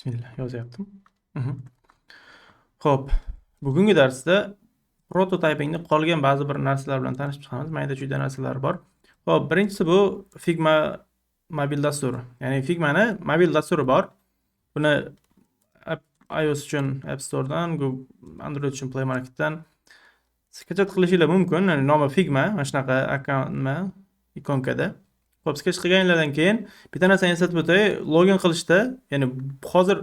Bismillah yozyaptim. Xo'p, bugungi darsda prototypingni qolgan ba'zi bir narsalar bilan tanishib chiqamiz. Mayda-chuyda narsalar bor. Xo'p, birinchisi bu Figma mobil dasturi. Ya'ni Figmani mobil dasturi bor. Buni iOS uchun App Store'dan, Google, Android uchun Play Market'dan скачать qilishinglar mumkin. Ya'ni nomi Figma, mana shunaqa akkaunt nima ikonkada. Xo'p, скачать qilganinglardan keyin bitta narsani eslatib o'tay, login qilishda, ya'ni hozir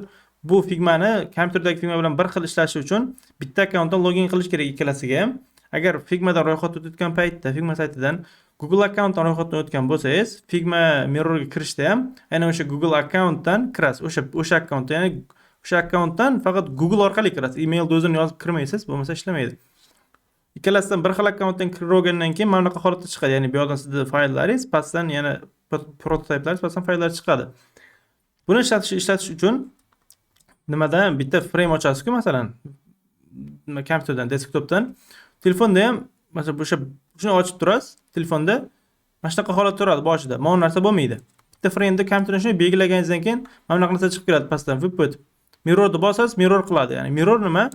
bu Figmani kompyuterdagi Figma bilan bir xil ishlashi uchun bitta akkauntdan login qilish kerak ikkalasiga ham. Agar Figmadan ro'yxatdan o'tayotgan paytda, Figma saytidan Google akkauntdan ro'yxatdan o'tgan bo'lsangiz, Figma Mirrorga kirishda ham aynan o'sha Google akkauntdan kirasiz. O'sha akkauntda, ya'ni o'sha akkauntdan faqat Google orqali kirasiz. Emailni o'zini yozib kirmaysiz, bo'lmasa ishlamaydi. Ikkalasidan bir xil akkauntdan kirib olgandan keyin mana bunaqa holatda chiqadi. Ya'ni bu yoqdan sizni fayllaringiz, pastdan yana prototype'laringiz, pastdan fayllar chiqadi. Buni ishlatish uchun nimadan bitta frame ochasiz-ku, masalan, nima kompyuterdan, desktopdan, telefonda ham masalan o'sha shuni ochib turasiz, telefonda mana shunaqa holat turadi boshida. Mana bu narsa bo'lmaydi. Bitta frame'da kompyuterdan shuni belgilaganingizdan keyin mana bunaqa narsa chiqib keladi pastdan, vip o'tib. Mirrorni bosasiz, mirror qiladi. Ya'ni mirror nima?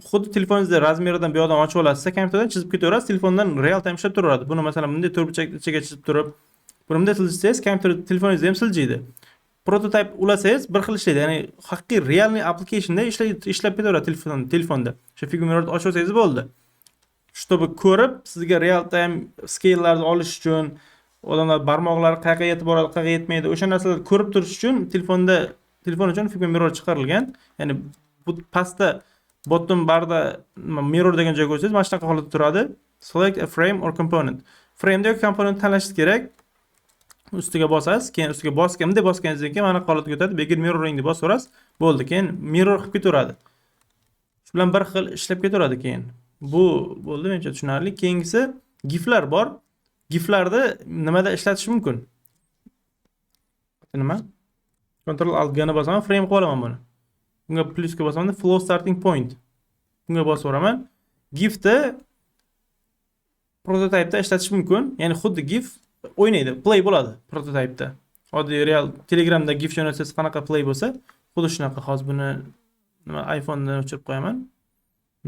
Xuddi telefoningizda размер idan bu yoqdan ochib olasiz, kompyuterdan chizib ketaverasiz, telefondan real time ishlab turaveradi. Buni masalan bunday to'rtburchak ichiga chizib turib, buni bunday siljitsangiz, kompyuter telefoningizda ham siljiydi. Prototype ulasangiz bir xil ishlaydi. Ya'ni haqiqiy реальный applicationda ishlab ketaveradi telefonda. O'sha Figma Mirrorni ochib olsangiz bo'ldi. Чтобы ko'rib, sizga real time scale'larni olish uchun, odamlar barmoqlari qayerga yetib boradi, qayerga yetmaydi, o'sha narsalarni ko'rib turish uchun telefon uchun Figma Mirror chiqarilgan. Ya'ni bu pastda bottom barda mirror degan joyga qo'ysangiz, mana shunaqa holatda turadi. Select a frame or component. Frame'da yoki component tanlashingiz kerak. Ustiga bosasiz, keyin ustiga bosgan, bunday bosganingizdan keyin mana holatga o'tadi. Begin mirroring deb bosaverasiz. Bo'ldi, keyin mirror qilib ketaveradi. Shu bilan bir xil ishlab ketaveradi keyin. Bu bo'ldi, menimcha tushunarli. Keyingisi GIFlar bor. GIFlarni nimada ishlatish mumkin? Nima? Ctrl Alt G ni bosaman, frame qilib olaman buni. Bunga plyusga bosaman, flow starting point. Bunga bosib yuboraman. GIFni prototypeda ishlatish mumkin. Ya'ni xuddi GIF o'ynaydi, play bo'ladi prototypeda. Oddiy real Telegramda GIF jo'natsangiz qanaqa play bo'lsa, xuddi shunaqa. Hozir buni nima iPhone'dan o'chirib qo'yaman.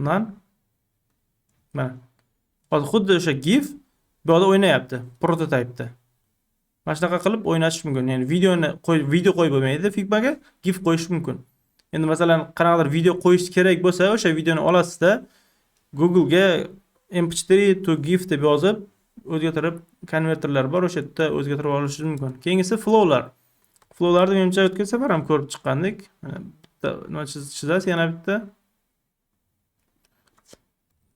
None. Mana. Hozir xuddi o'sha GIF bu yoqda o'ynayapti prototypeda. Mana shunaqa qilib o'ynatish mumkin. Ya'ni videoni qo'y, video qo'yib bo'lmaydi Figmaga, GIF qo'yish mumkin. Endi masalan qanaqadir video qo'yish kerak bo'lsa, o'sha videoni olasizda Google'ga MP4 to GIF deb yozib, o'zgartirib konverterlar bor, o'sha yerda o'zgartirib olishingiz mumkin. Keyingisi flowlar. Flowlarni menimcha o'tgan safar ham ko'rib chiqqandik. Mana bitta nima chizasiz, yana bitta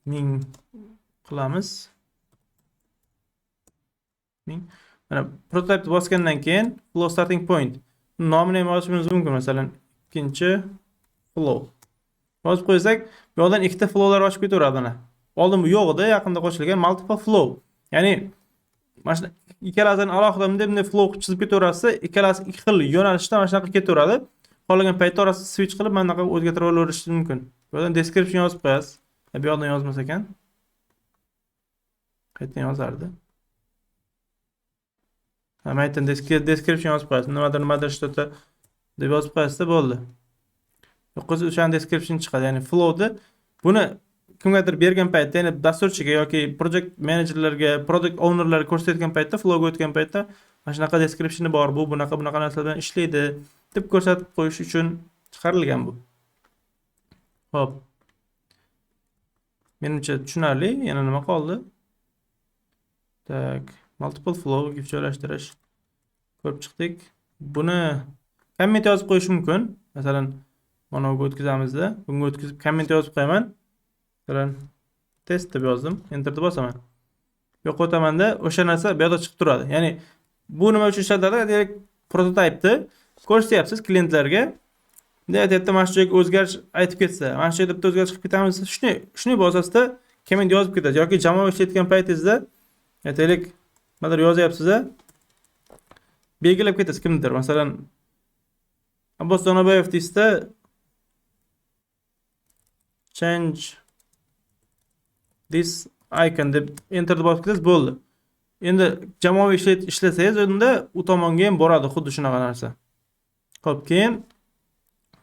1000 qilamiz. 1000. Mana prototype bosgandan keyin flow starting point. Nomini ham yozishimiz mumkin, masalan, ikkinchi flow. Yozib qo'ysak, bu yoqdan ikkita flowlar ochib ketaveradi mana. Oldin bu yo'q edi, yaqinda qo'shilgan multiple flow. Ya'ni mana shu ikkalasini alohida bunday bunday flow qilib chizib ketaverasiz, ikkalasi ikki xil yo'nalishda mana shunaqa ketaveradi. Xohlagan paytda orasida switch qilib mana bunaqa o'zgartirib olaverishingiz mumkin. Bu yerdan description yozib qo'yasiz. Bu yoqdan yozmas ekan. Qayerdan yozardi? Ha, mana yerdan description yozib qo'yasiz. Nimadir nimadir что-то deb yozib qo'yasizda bo'ldi. Yo'q, o'shani description chiqadi. Ya'ni flowda buni kimgadir bergan paytda, ya'ni dasturchiga yoki project menejerlarga, product ownerlarga ko'rsatayotgan paytda, flowga o'tgan paytda mana shunaqa descriptioni bor, bu bunaqa bunaqa narsalar bilan ishlaydi deb ko'rsatib qo'yish uchun chiqarilgan bu. Xo'p. Menimcha tushunarli. Yana nima qoldi? Так, multiple flow GIF joylashtirish ko'rib chiqdik. Buni komment yozib qo'yish mumkin. Masalan, mana buga o'tkazamizda, bunga o'tkazib komment yozib qo'yaman. Masalan, test deb yozdim, enterni bosaman. Yo'q o'tamanda o'sha narsa bu yoqda chiqib turadi. Ya'ni bu nima uchun ishlatiladi? Demak, prototypeni ko'rsatyapsiz klientlarga. Bunday aytyapti, mana shu joyga o'zgarish aytib ketsa, mana shu yerda bitta o'zgarish qilib ketamiz, shuni shuni bosasizda komment yozib ketadi yoki jamoa ishlayotgan paytingizda aytaylik, nimadir yozyapsiz, belgilab ketasiz kimnidir. Masalan, Abbos Donobayev deysizda, change this icon deb enterni bosib ketasiz, bo'ldi. Endi jamoaviy ishlasangiz, unda u tomonga ham boradi xuddi shunaqa narsa. Xo'p, keyin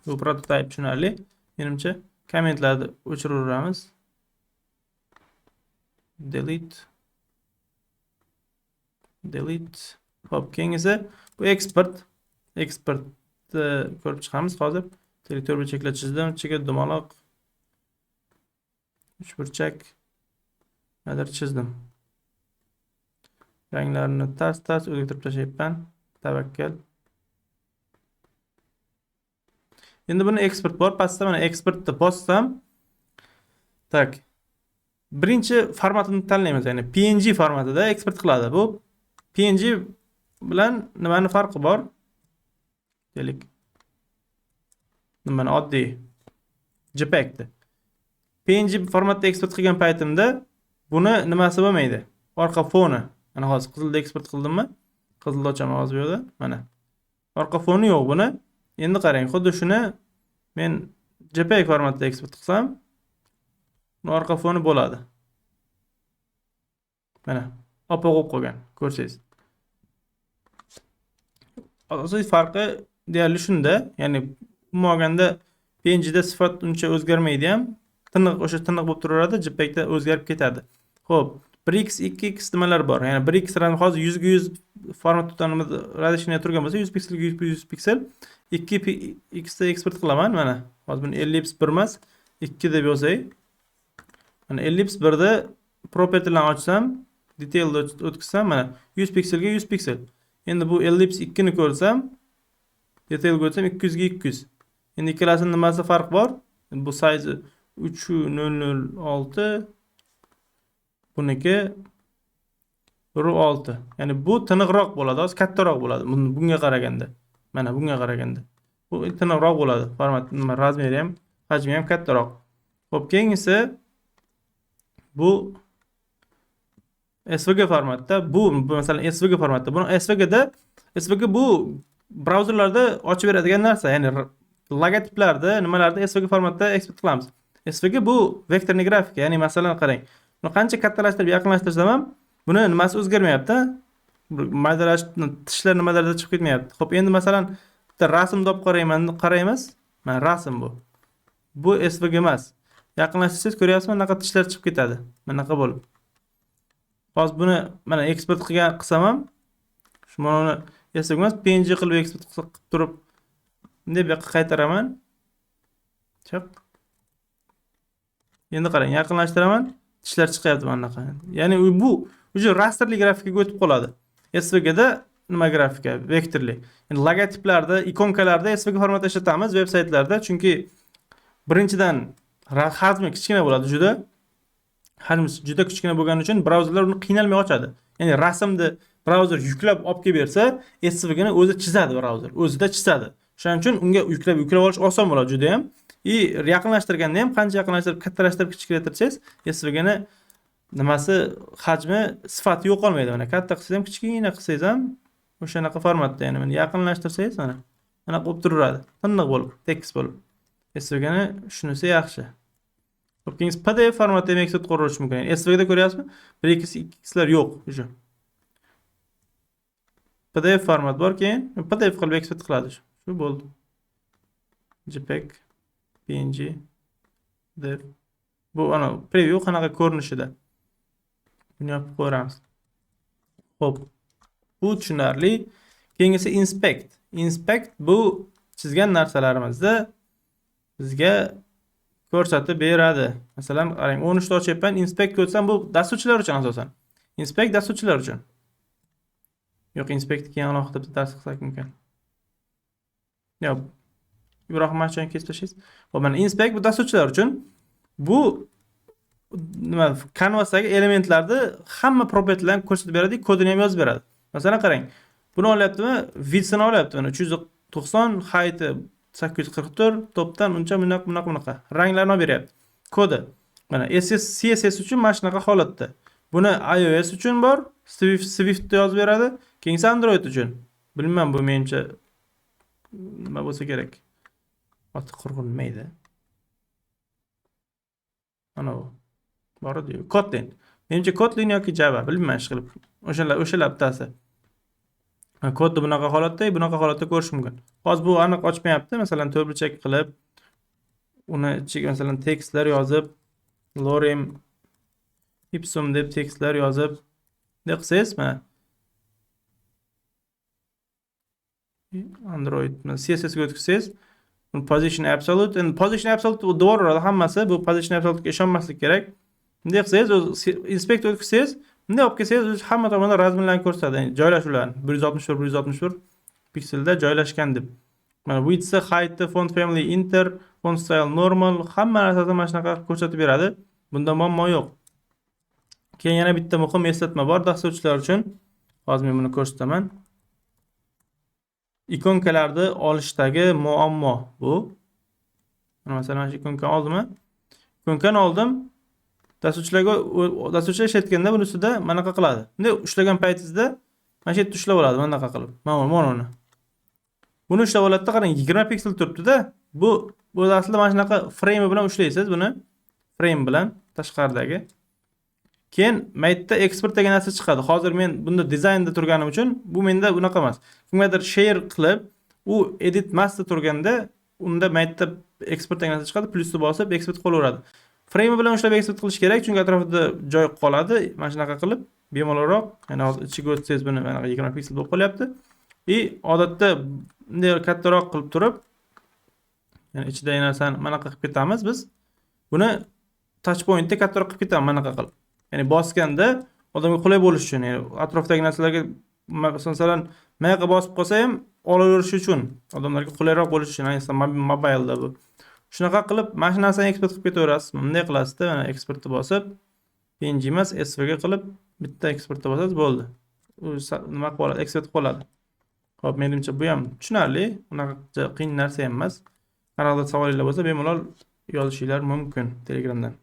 Bu prototype tushunarli. Menimcha kommentlarni o'chiraveramiz. Delete. Delete. Xo'p, keyingisi bu eksport. Eksportni ko'rib chiqamiz hozir. To'rtburchaklar chizdim, ichiga dumaloq, uchburchak nimadir chizdim. Ranglarini tars-tars o'zgartirib tashlayapman. Tavakkal. Endi buni eksport bor. Pastda mana eksportni bossam, tak. Birinchi formatini tanlaymiz, ya'ni PNG formatida eksport qiladi. Bu PNG bilan nimani farqi bor? Deylik. Nimani oddiy JPEG'ni. PNG formatda eksport qilgan paytimda buni nimasi bo'lmaydi? Orqa foni. Mana hozir qizilda eksport qildimmi? Qizilda ochaman hozir bu yerda. Mana. Orqa foni yo'q buni. Endi qarang, xuddi shuni men JPEG formatda eksport qilsam, buni orqa foni bo'ladi. Mana, oppoq bo'lib qolgan, ko'rsangiz. Asosiy farqi deyarli shunda, ya'ni umuman olganda PNGda sifat uncha o'zgarmaydi ham, tiniq, o'sha tiniq bo'lib turaveradi, JPEGda o'zgarib ketadi. Xo'p, 1x, 2x nimalar bor? Ya'ni 1x ram hozir 100 ga 100 format tutanimiz razishini turgan bo'lsa, 100 pikselga 100 piksel, 2x da eksport qilaman mana. Hozir buni ellips 1 emas, 2 deb yozay. Mana ellips 1 da propertylarni ochsam, detailni o'tkazsam, mana 100 pikselga 100 piksel. Endi bu ellips 2 ni ko'rsam, detailga o'tsam 200 ga 200. Endi ikkalasining nimasi farq bor? Bu size 3.006, buniki 1.6. Ya'ni bu tiniqroq bo'ladi, hozir kattaroq bo'ladi bunga qaraganda. Mana bunga qaraganda. Bu tiniqroq bo'ladi. Format nima, razmeri ham, hajmi ham kattaroq. Xo'p, keyingisi bu SVG formatda. Bu masalan SVG formatda. Buni SVGda, SVG bu brauzerlarda ochib beradigan narsa, ya'ni logotiplarda, nimalarda SVG formatda eksport qilamiz. SVG bu vektorli grafika, ya'ni masalan qarang. Buni qancha kattalashtirib yaqinlashtirsam ham buni nimasi o'zgarmayapti? Maydalash, tishlar nimalarda chiqib ketmayapti. Xo'p, endi masalan bitta rasmni olib qarayman, qaraymiz. Mana rasm bu. Bu SVG emas. Yaqinlashtirsangiz ko'ryapsizmi, bunaqa tishlar chiqib ketadi. Bunaqa bo'lib. Hozir buni mana eksport qilgan qilsam ham shu mana uni SVG emas, PNG qilib eksport qilib turib bunday bu yoqqa qaytaraman. Chiq. Endi qarang, yaqinlashtiraman, tishlar chiqyapti mana bunaqa. Ya'ni bu уже rastrli grafikaga o'tib qoladi. SVGda nima grafika? Vektorli. Endi logotiplarda, ikonkalarda SVG formatda ishlatamiz veb saytlarda, chunki birinchidan hajmi kichkina bo'ladi juda. Hajmi juda kichkina bo'lgani uchun brauzerlar uni qiynalmay ochadi. Ya'ni rasmni brauzer yuklab olib kelib bersa, SVGni o'zi chizadi brauzer, o'zida chizadi. Shuning uchun unga yuklab olish oson bo'ladi juda ham. I yaqinlashtirganda ham qancha yaqinlashtirib, kattalashtirib, kichiklaytirsangiz, SVGni nimasi, hajmi, sifati yo'qolmaydi. Mana katta qilsangiz ham, kichkina qilsangiz ham o'shanaqa formatda, ya'ni mana yaqinlashtirsangiz mana mana bo'lib turaveradi. Tiniq bo'lib, tekis bo'lib. SVGni shunisi yaxshi. Xo'p, keyingisi PDF formatda ham eksport qilish mumkin. Ya'ni SVGda ko'ryapsizmi? 1 x 2 xlar yo'q o'sha. PDF format bor, keyin PDF qilib eksport qiladi shu. Shu bo'ldi. JPEG, PNG, PDF. Bu ana preview qanaqa ko'rinishida. Buni yopib qo'yamiz. Xo'p. Bu tushunarli. Keyingisi inspect. Inspect bu chizgan narsalarimizni bizga ko'rsatib beradi. Masalan, qarang, 13 ta ochyapman, inspect ko'rsam bu dasturchilar uchun asosan. Inspect dasturchilar uchun. Yo'q, inspect keyin alohida bitta dars qilsak mumkin. Yo'q. Ibrohim Machon kesib tashlaysiz. Xo'p, mana inspect bu dasturchilar uchun. Bu nima, canvasdagi elementlarni hamma propertylarni ko'rsatib beradi, kodini ham yozib beradi. Masalan, qarang. Buni olyaptimi? Widthini olyapti. Mana 390, height'i 844, topdan uncha bunaqa bunaqa bunaqa. Ranglarni olib beryapti. Kodi. Mana SS, CSS uchun mana shunaqa holatda. Buni iOS uchun bor, Swiftda yozib beradi. Keyingisi Android uchun. Bilmayman, bu menimcha nima bo'lsa kerak. Oti qurg'un nima edi? Ana u. Bor edi-yu. Kotlin. Menimcha Kotlin yoki Java, bilmayman ish qilib. O'shalar bittasi. Kodni bunaqa holatda, bunaqa holatda ko'rish mumkin. Hozir bu aniq ochmayapti. Masalan, to'rtburchak qilib, uni ichiga masalan tekstlar yozib, lorem ipsum deb tekstlar yozib, bunday qilsangiz, mana Android CSS ga o'tkazsangiz, position absolute, endi position absolute deyaveradi hammasi, bu position absolute ga ishonmaslik kerak. Bunday qilsangiz, o'zi inspect o'tkazsangiz, bunday olib kelsangiz, o'zi hamma tomondan размер larni ko'rsatadi, ya'ni joylashuvlarni 161 161 pikselda joylashgan deb. Mana width, height, font family inter, font style normal, hamma narsasini mana shunaqa ko'rsatib beradi. Bunda muammo yo'q. Keyin yana bitta muhim eslatma bor dasturchilar uchun. Hozir men buni ko'rsataman. Ikonkalarni olishdagi muammo bu. Mana masalan, mana shu ikonkani oldimmi? Ikonkani oldim. Dasturchilarga, dasturchilar ishlatganda buni ustida manaqa qiladi. Bunday ushlagan paytingizda mana shu yerda ushlab oladi, manaqa qilib. Mana uni. Buni ushlab oladida, qarang, 20 piksel turibdi-da. Bu aslida mana shunaqa frame bilan ushlaysiz buni. Frame bilan tashqaridagi. Keyin maytda eksport degan narsa chiqadi. Hozir men bunda dizaynda turganim uchun bu menda bunaqa emas. Kimgadir share qilib, u edit master turganda unda maytda eksport degan narsa chiqadi, plyusni bosib eksport qilaveradi. Frame bilan ushlab eksport qilish kerak, chunki atrofida joy qoladi. Mana shunaqa qilib bemalolroq, ya'ni hozir ichiga o'tsangiz buni mana 20 piksel bo'lib qolyapti. И odatda bunday kattaroq qilib turib, ya'ni ichidagi narsani manaqa qilib ketamiz biz. Buni touch pointda kattaroq qilib ketamiz manaqa qilib. Ya'ni bosganda odamga qulay bo'lishi uchun, ya'ni atrofdagi narsalarga, masalan, mana yoqqa bosib qolsa ham olaverish uchun, odamlarga qulayroq bo'lishi uchun, ayniqsa mobilda bu. Shunaqa qilib mana shu narsani eksport qilib ketaverasiz. Bunday qilasizda, mana eksportni bosib, PNG emas, SVG qilib bitta eksportni bosasiz, bo'ldi. U nima qilib oladi, eksport qilib oladi. Xo'p, menimcha bu ham tushunarli, unaqa qiyin narsa ham emas. Qanaqadir savolinglar bo'lsa, bemalol yozishinglar mumkin Telegramdan.